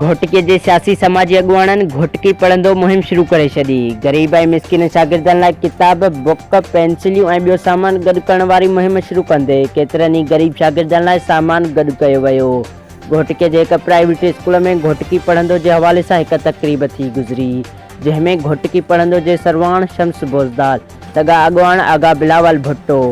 گهوٽڪي جي سياسي سماجي اڳواڻن گهوٽڪي پڙهندو مهم شروع ڪري ڇڏي، غريب ۽ مسڪين شاگردن لاء ڪتاب، بڪ، پينسليون ۽ ٻيو سامان گڏ ڪرڻ واري مهم شروع ڪندي ڪيترن ئي غريب شاگردن لاء سامان گڏ ڪيو ويو. گهوٽڪي جي هڪ پرائيويٽ اسڪول ۾ گهوٽڪي پڙهندو جي حوالي سان هڪ تقريب ٿي گذري، جنهن ۾ گهوٽڪي پڙهندو جي سرواڻ شمس بوزدار، سگا اڳواڻ آغا بلاول ڀٽو،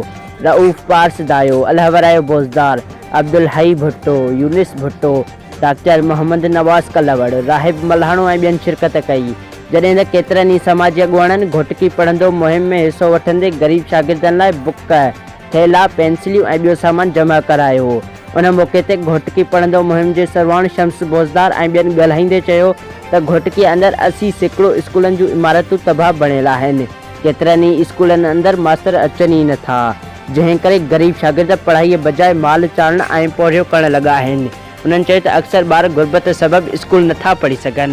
رئوف پارس دايو، الهورايو بوزدار، عبدالحئي ڀٽو، يونس ڀٽو، ڊاڪٽر محمد نواز ڪلوڙ، راهب ملهاڻو ۽ ٻين شرڪت ڪئي، جڏهن ته ڪيترن ئي سماجي اڳواڻن گهوٽڪي پڙهندو مهم ۾ حصو وٺندي غريب شاگردن لاء بڪ، ٿيلها، پينسليون ۽ ٻيو سامان جمع ڪرايو. ان موقعي تي گهوٽڪي پڙهندو مهم جي سرواڻ شمس بوزدار ۽ ٻين ڳالهائيندي چيو ته گهوٽڪي اندر 80% اسڪولن جون عمارتون تباهه بڻيل آهن، ڪيترن ئي اسڪولن اندر ماستر اچن ئي نٿا، جنهن ڪري غريب شاگرد پڙهائيء بجاء مال چارڻ ۽ پورهيو ڪرڻ لڳا آهن. انهن چيو ته اڪثر ٻار غربت سبب اسڪول نٿا پڙهي سگهن،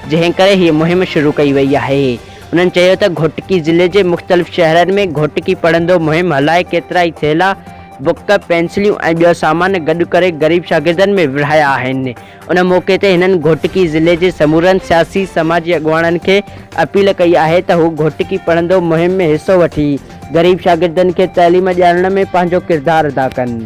جنهن ڪري هيء مهم شروع ڪئي وئي آهي. انهن چيو ته گهوٽڪي ضلعي جي مختلف شهرن ۾ گهوٽڪي پڙهندو مهم هلائي ڪيترائي ٿيلها، بڪ، پينسليون ۽ ٻيو سامان گڏ ڪري غريب شاگردن ۾ ورهايا آهن. ان موقعي تي هنن گهوٽڪي ضلعي جي سمورن سياسي سماجي اڳواڻن کي اپيل ڪئي آهي ته هو گهوٽڪي پڙهندو مهم ۾ حصو وٺي غريب شاگردن کي تعليم ڏيارڻ ۾ پنهنجو ڪردار ادا ڪن.